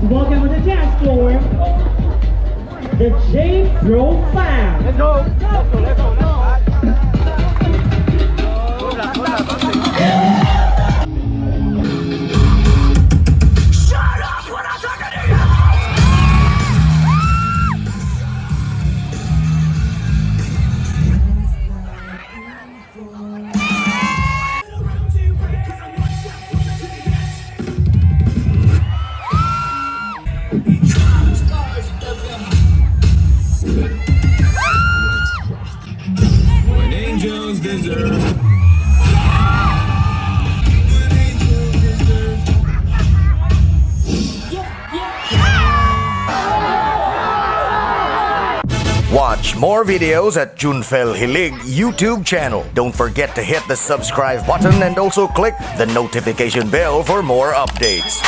Welcome on the dance floor, the J Pro Fam. Let's go! Let's go, let's go, let's go! When angels deserve. Watch more videos at Junfel Hilig YouTube channel. Don't forget to hit the subscribe button and also click the notification bell for more updates.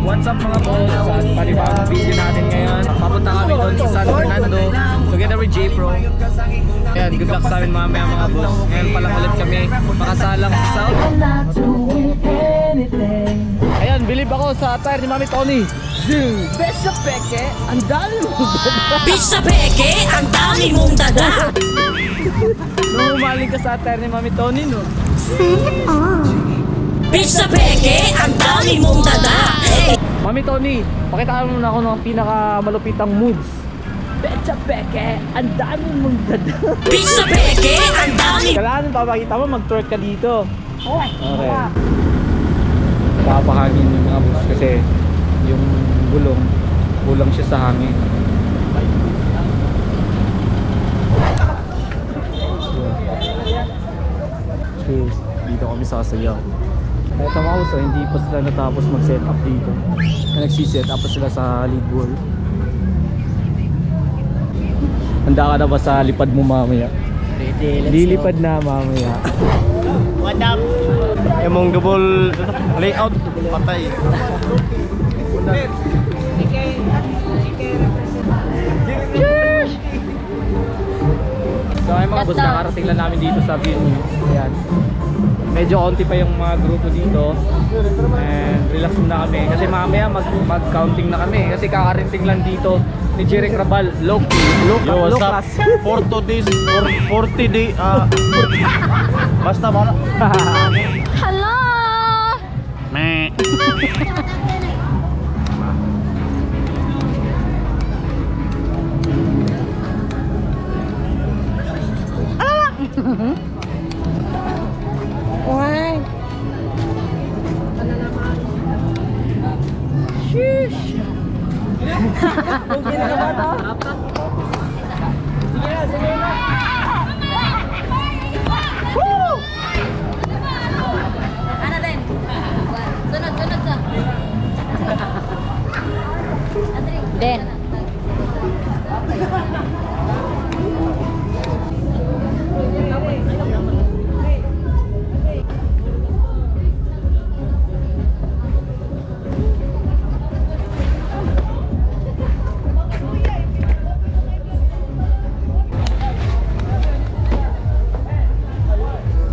What's up, mga boss? At panibagong video natin ngayon. Papunta kami doon sa San Fernando together with J-Pro. Ayan, good luck sa amin mamaya, mga boss. Ngayon pa lang ulit kami makasalang sa South. Ayan, bilib ako sa attire ni Mami Tony. Zoom! Best sa peke, ang dami mo. Bitch sa peke, ang dami mong dada. Nung umaling ka sa attire ni Mami Tony, no? Bitch sa peke, ang dami mong dada. Mami Tony, pakitaan mo na ako ng pinakamalupitang moves. Best sa peke, ang dami mong dada. Bitch sa peke, ang dami Kailangan papakita mo, mag-twerk ka dito. Okay. Papahangin yung mga bus kasi yung gulong, kulang siya sa hangin. Cheers. Dito kami sasayaw. Ito, mga boss, oh, hindi pa sila natapos mag-set up dito. Nagsi-set up pa sila sa lead wall. Handa ka na ba sa lipad mo mamaya? Ready, let's Lilipad na mamaya. Emong double layout, patay. So ay, mga boss, nakarating lang namin dito sa venue. Ayan. Medyo konti pa yung mga grupo dito. And relax muna kami kasi mamaya mag-counting na kami kasi kakarating lang dito ni Jerry Crabal, low low, Yo, low what's up? class. 40 days, 40 day, ah... basta wala. Hello! Meh. Ano din? Sunod, sunod sa. Den.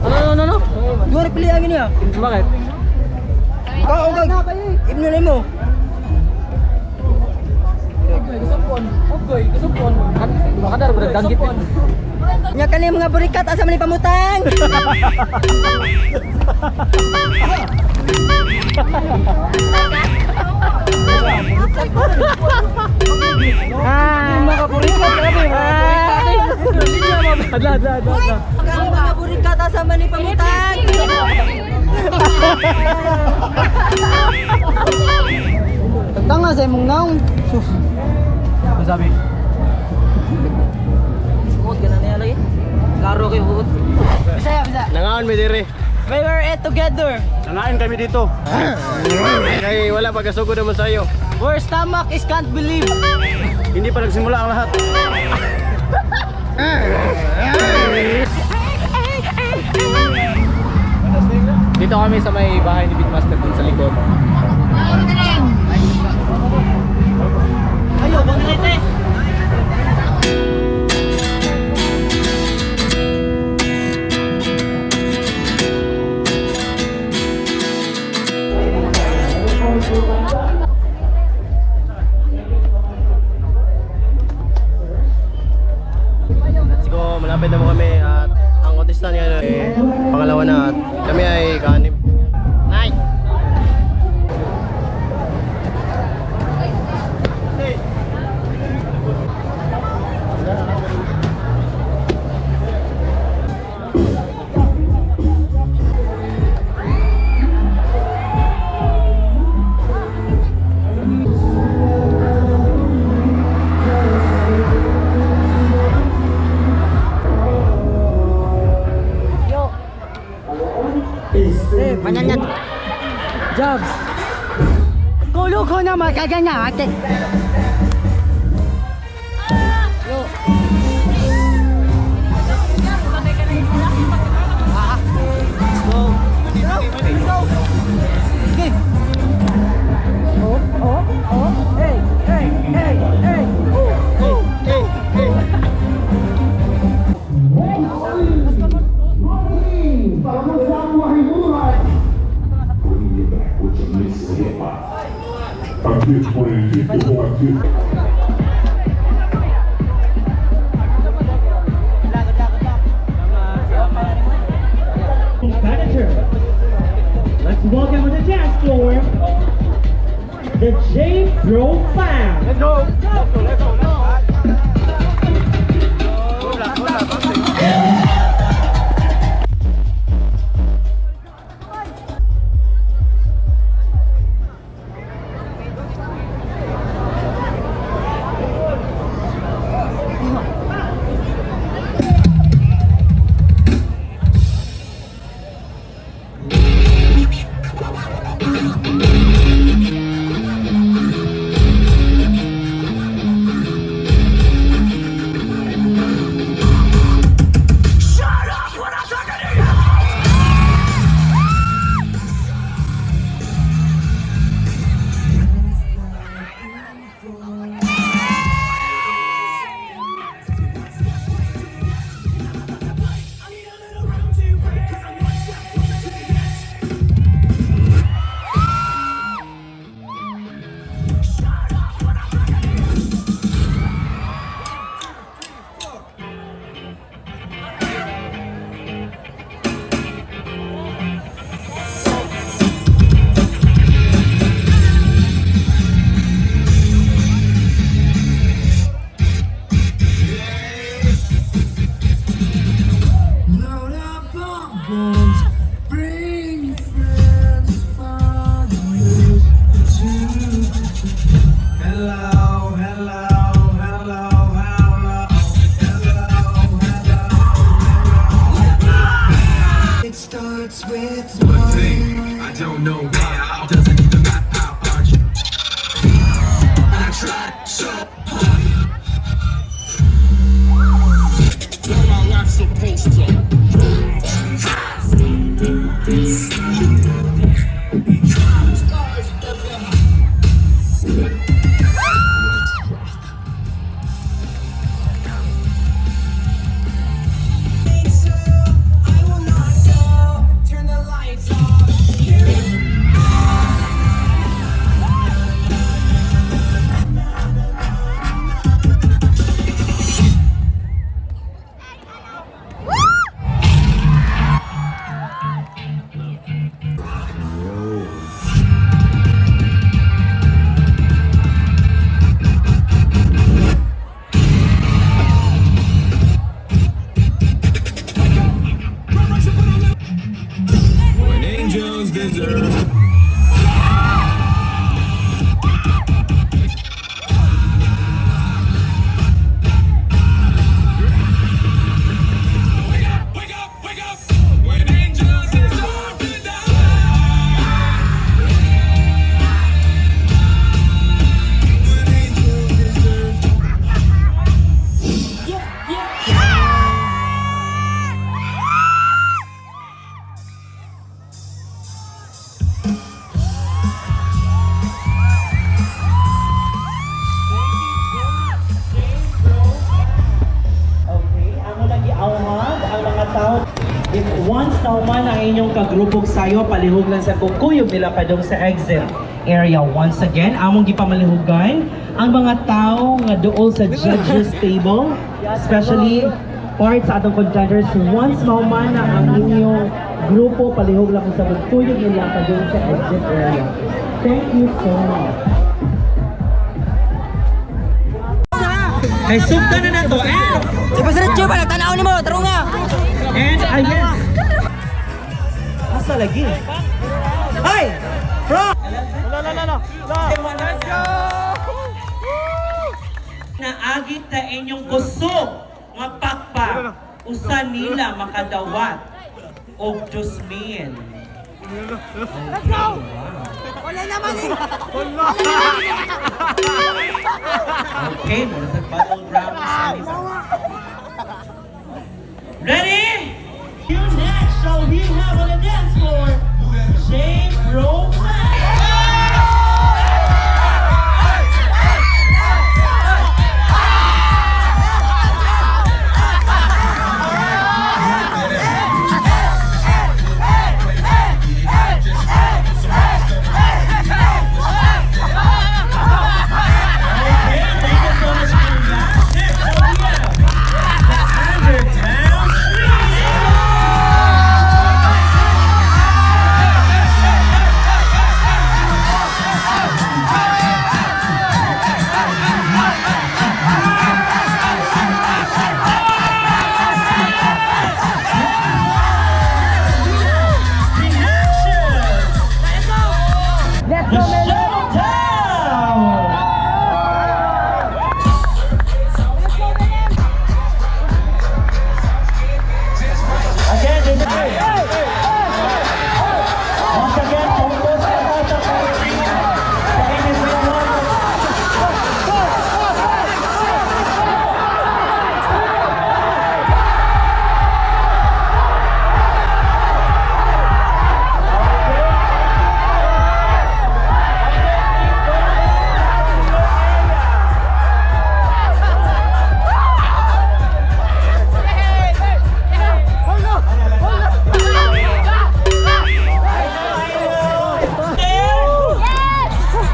Ano ano ano? Dua pili ang niya. Bakit? Ikaw og ibnulay mo. Okay, kasupon. Baka dar danggit. Nya kani mga burikat asa man ni pamutang. Ah, Mga burikat kami, mga burikat. Adla, adla, adla, adla. Kani mga burikat asa man ni pamutang. Tagtanga sa imong naong. Sus. Ano sabi? Huot ka na niya lagi. Laro kayo huot. Bisaya, Bisaya. Nangaon mi dire. We were it together. Nangain kami dito. Kay wala pagkasugod naman sa iyo. Our stomach is can't believe. Hindi pa nagsimula ang lahat. Dito kami sa may bahay ni Bitmaster dun sa likod. Ayo, bang eh. Kami ay kanim. 9. Manyanyan. Jobs. Kulo ko na magagana ate. Manager. Let's welcome on the dance floor the J Bro Fam. Let's go! Let's go, let's go, let's go! I don't know why. Doesn't even matter how hard you. I tried so hard. What my life supposed to? When angels deserve. Wake up, wake up, wake up! When angels deserve to die. When angels deserve to Okay, amo lang giawhag ang mga tao. If once nahuman ang inyong kagrupog sayo, palihog lang sa kukuyog nila padung sa exit area. Once again, among gipamalihugan ang mga tao nga duol sa judges table, especially part sa atong contenders. Once mahuman na ang inyong grupo, palihog lang kung sa magtuyog nila padung sa exit area. Thank you so much. Kay sugdan na nato and Si Pastor pa tanaw nimo, tarunga. And ayan. Asa lagi? Ay! Bro! La la la la. Let's go! Naagit ta inyong kusog nga pakpak usa nila makadawat og Diyos mil. Let's go! Wala naman eh. Okay, mo sa battlegrounds. Ready? You next shall we have on the dance floor, J Bro. Thank you so much, Kuya. Next, shall we have the Undertown Trio. Let's The go, Melo. Showdown! Again, this is Once again, focus sa sa inyong.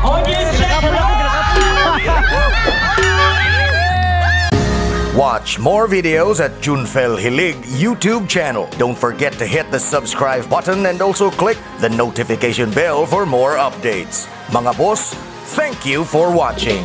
Audience check! Watch more videos at Junfel Hilig YouTube channel. Don't forget to hit the subscribe button and also click the notification bell for more updates. Mga boss, thank you for watching.